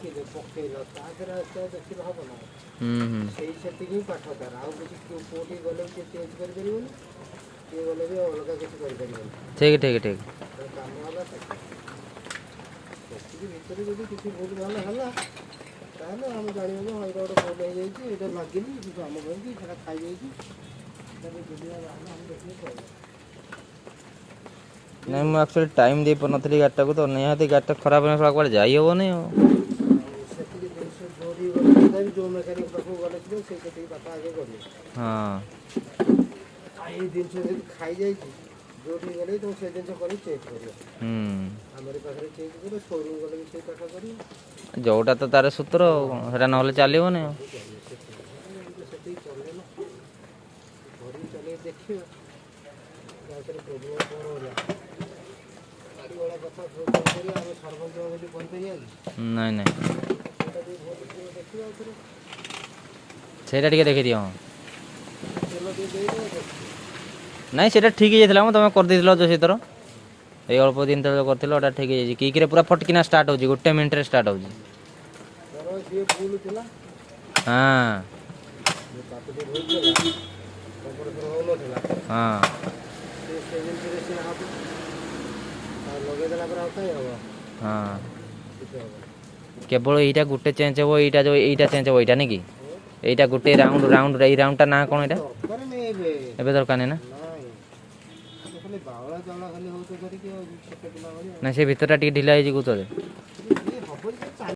ଦେଖିଲେ ପକେଇଲ, ତା ଦେହରେ ଆସ୍ତେ ଦେଖିଲେ ହବ ନା? ହୁଁ ହୁଁ ସେଇ ସେତିକି ହିଁ ପାଠ ତାର। ଆଉ କିଛି କୋଉଠି ଗଲେ ବି ସିଏ ଚେଞ୍ଜ କରିପାରିବନି, କିଏ ଗଲେ ବି ଅଲଗା କିଛି କରିପାରିବନି। ଠିକ୍ ଠିକ୍ ଠିକ୍ ତା କାମ ହେଲା ସେତିକି। ସେତିକି ଭିତରେ ଯଦି କିଛି ଭୁଲ ଭାଲ ହେଲା, ତାହେଲେ ଆମେ ଜାଣିବୁ ଯେ ହଁ, ଏଇଟା ଗୋଟେ ଭୁଲ ହେଇଯାଇଛି, ଏଇଟା ଲାଗିନି କିନ୍ତୁ ଆମ ପାଇଁ କି ସେଟା ଖାଇଯାଇଛି। ତାହେଲେ ଦୁନିଆ ବାହାରିଲେ ଆମେ ଦେଖିକି କହିବା। ନାଇଁ, ମୁଁ ଆକ୍ଚୁଆଲି ଟାଇମ୍ ଦେଇପାରୁନଥିଲି ଗାଡ଼ିଟାକୁ ତ। ନିହାତି ଗାଡ଼ିଟା ଖରାପ ହେଲେ କୁଆଡ଼େ ଯାଇ ହେବନି ଆଉ। ଆଉ ସେତିକି ଜିନିଷ ଯୋଉଠି ଗଲେ, ତଥାପି ଯୋଉ ମେକାନିକ ପାଖକୁ ଗଲେ ଥିଲେ ସେଇ ସେତିକି ପାଠ ଆଗେ କରିବେ। ଆଉ ଏଇ ଜିନିଷ ଯଦି ଖାଇଯାଇଛି, ଯୋଉଠି ଗଲେ ତମେ ସେ ଜିନିଷ କରି ଚେଞ୍ଜ କରିବ। ଆମରି ପାଖରେ ଚେଞ୍ଜ କରିବ, ସୋରୁମ୍ ଗଲେ ବି ସେଇ ପାଠ କରିବ। ଯୋଉଟା ତ ତାର ସୂତ୍ର ଆଉ କ'ଣ, ସେଟା ନହେଲେ ଚାଲିବନି ଆଉ। ସବୁ କରିବ ସେତିକି। ସେତିକି ଚଲେଇଲ, ଧରିକି ଚଲେଇ ଦେଖିବା ତାପରେ ପ୍ରୋବ୍ଲେମ୍ କ'ଣ ହେଲା। ଗାଡ଼ି ଭଳିଆ କଥା କହିପାରିବା ଆମେ ସରପଞ୍ଚ ବୋଲି କହିପାରିବା କି? ନାଇଁ ନାଇଁ ସେଇଟା ବି ଭୁଲ ଥିବ, ଦେଖିବା ଆଉଥରେ। ସେଇଟା ଟିକେ ଦେଖିଦିଅ, ହଁ। ତେଲ ଟିକେ ଦେଇଦେବ, ଦେଖିବ। ନାଇଁ, ସେଇଟା ଠିକ୍ ହେଇଯାଇଥିଲା ମ। ତମେ କରିଦେଇଥିଲ ଯୋଉ ସେଇଥର, ଏଇ ଅଳ୍ପ ଦିନ ତଳେ ଯୋଉ କରିଥିଲ, ଏଟା ଠିକ୍ ହେଇଯାଇଛି। କିକ୍ରେ ପୁରା ଫଟକିନା ଷ୍ଟାର୍ଟ ହେଉଛି, ଗୋଟେ ମିନିଟ୍ରେ ଷ୍ଟାର୍ଟ ହେଉଛି। ଧର ସିଏ ଭୁଲ ଥିଲା, ତାକୁ ଟିକେ ଭୁଲ ଥିଲା, କମ୍ପ୍ରେସର ହେଉନଥିଲା। ସେ ସେ ଜିନିଷରେ ସିଏ ହବ, ଆଉ ଲଗେଇଦେଲା ପରେ ଆଉ କାହିଁ ହବ? କିଛି ହବ? କେବଳ ଏଇଟା ଗୋଟେ ଚେଞ୍ଜ ହେବ, ଏଇଟା ଯୋଉ ଏଇଟା ଚେଞ୍ଜ ହେବ, ଏଇଟା ନାଇଁ କି? ଏଇଟା ଗୋଟେ ରାଉଣ୍ଡ ରାଉଣ୍ଡ, ଏଇ ରାଉଣ୍ଡଟା ନାଁ କ'ଣ ଏଇଟା? ଦରକାର ନାହିଁ ଏବେ। ଏବେ ଦରକାର ନାହିଁ ନା? ନାଇଁ, ସେ ଖାଲି ବାଉଳା ଚାଉଳା ଖାଲି ହଉଛ ଧରିକି ଆଉ ଛୋଟ ପିଲା ଭଳି ଆଉ। ନା, ସେ ଭିତରଟା ଟିକେ ଢିଲା ହେଇଛି କହୁଥିଲେ। ଇଏ ହବ ଯେ।